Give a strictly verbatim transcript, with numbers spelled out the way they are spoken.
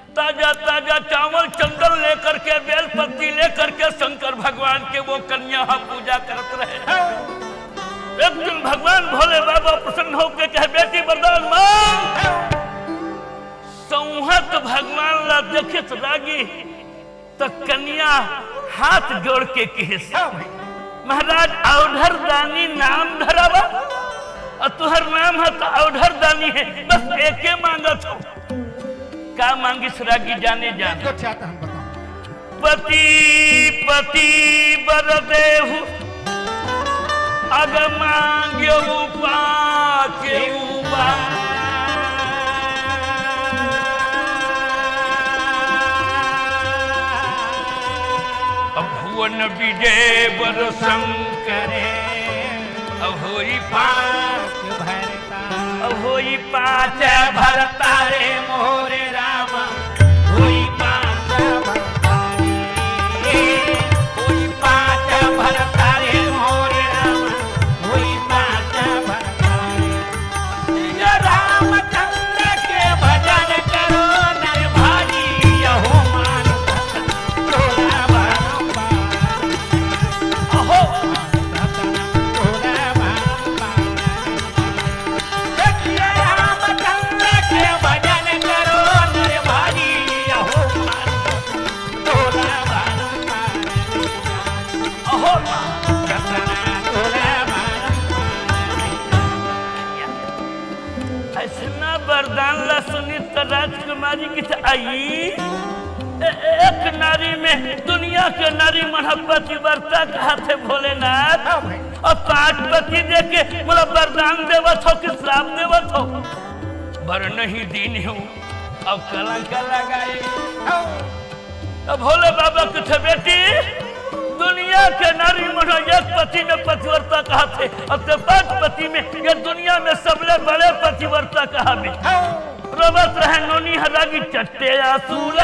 ताजा ताजा चावल चंदन लेकर के, बेल पत्ती लेकर के शंकर भगवान के वो कन्या ह पूजा करत रहे। एक दिन भगवान भोले बाबा प्रसन्न होके कहे, "बेटी वरदान मांग।" सौंहत भगवान ला देखिस रागी, त कन्या हाथ जोड़ के किहिस, "महाराज, औढर दानी नाम धरावा, अउ तुहर नाम ह त औढर दानी हे, बस एके मांगत हंव।" का मांगिस रागी जाने जान। पति पति बर देहु, अग मांग्यो पाँच। अब भुवन विजय बर शंकर, अब होई पाँच। अब होई पाँच भरता रे मोरे राम, होई पाँच भरता रे, होई पाँच भरता रे मोरे राम, होई पाँच भरता रे। ये रामचंद्र के भजन करो नर भाई, यहो मानव तन तोला बारंबार। अहो। अइसना वरदान ला सुनिस त राजकुमारी किहिस, "आई, ए-, एक नारी में दुनिया के नारी मन ह पतिव्रता कहाथे भोलेनाथ, हाँ भाई। अउ पाँच पति देके मोला वरदान देवत हव कि श्राप देवत हव? बर नहीं दीन हंव, अब कलंक लगाए।" हाँ। त भोले बाबा किहिस, "बेटी, दुनिया के नारी मन ह एक पति में पतिव्रता कहाथे, अउ तें पाँच पति में, ये दुनिया में सबले बड़े पतिव्रता कहाबे।" हाँ। रोवत रहे नोनी ह रागी चट्टे आंसू ला।